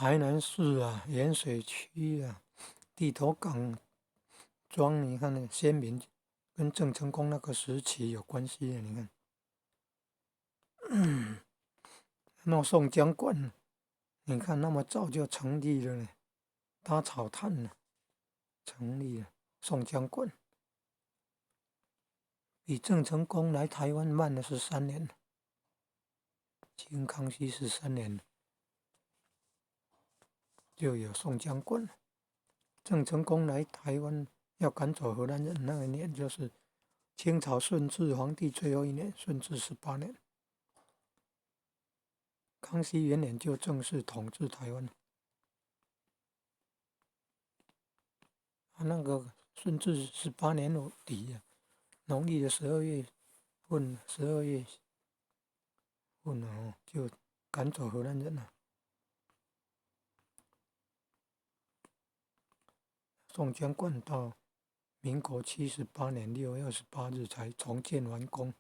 台南市啊，鹽水區啊，地頭港莊，你看那個先民跟鄭成功那個時期有關係啊，你看，那宋江觀，你看那麼早就成立了呢，打草炭呢，成立了宋江觀，比鄭成功來台灣慢了13年，清康熙十三年就有宋江觀。鄭成功來台灣要趕走荷蘭人，那一年就是清朝順治皇帝最後一年，順治十八年。康熙元年就正式統治台灣。啊，那個順治十八年底啊，農曆的十二月份，十二月份哦，就趕走荷蘭人了。宋江觀到民國78年6月28日才重建完工。